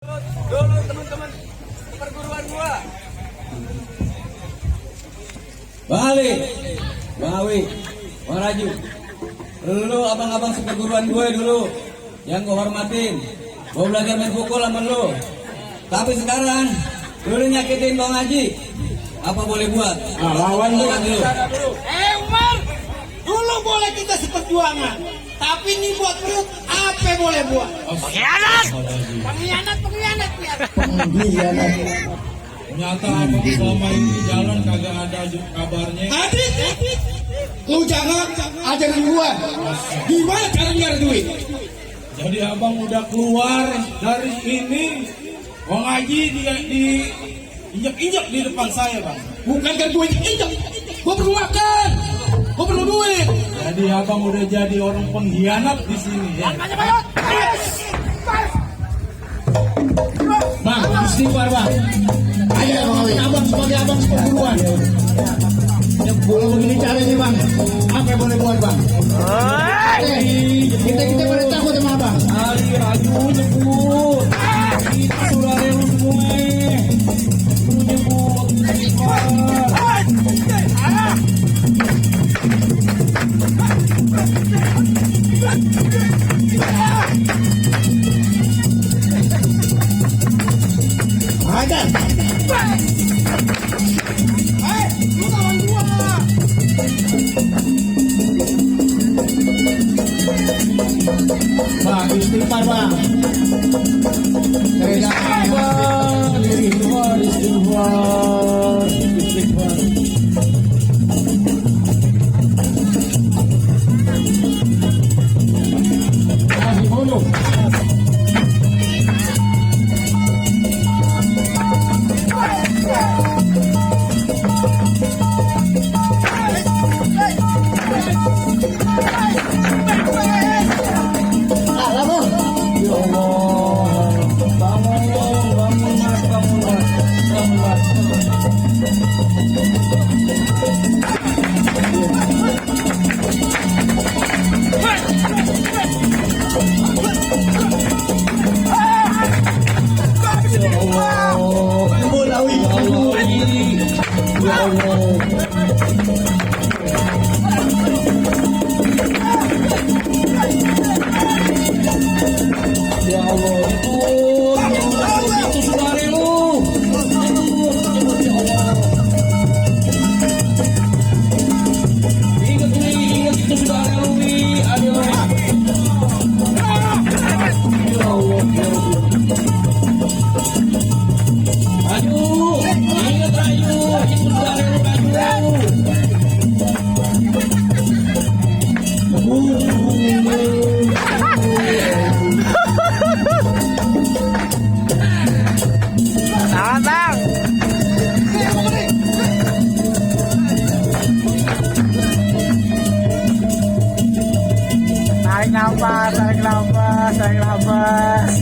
Dulu teman-teman perguruan gua. Balik, Bang Awi, Bang Raju. Dulu abang-abang seperguruan gue dulu yang gue hormatin. Gue belajar main pukul sama lu. Tapi sekarang dulu nyakitin Bang Haji. Apa boleh buat? Lawan lu. Umar, dulu boleh kita seperjuangan, tapi ini buat perut apa boleh buat? Pengkhianat ya. Ternyata abang selama ini jalan kagak ada kabarnya. Adit, lu jangan ajarin gua. Gimana cara nyari duit? Jadi abang udah keluar dari ini, Bang Haji injek di depan saya, Bang. Bukan kan gue injek, gua perlu makan, gua perlu duit. Jadi abang udah jadi orang pengkhianat di sini ya. Bang, istighfar bang. Ayo abang sebagai abang perguruan. Kalau begini caranya bang, apa yang boleh buat bang? Kita pada takut sama abang. Aduh nyebut. Itu sudah relu semua. Lu nyebut. Ada. Lu kawan gua. Bang, istighfar bang. Istighfar. Kasih dulu. Tarik nafas, tarik nafas, tarik nafas.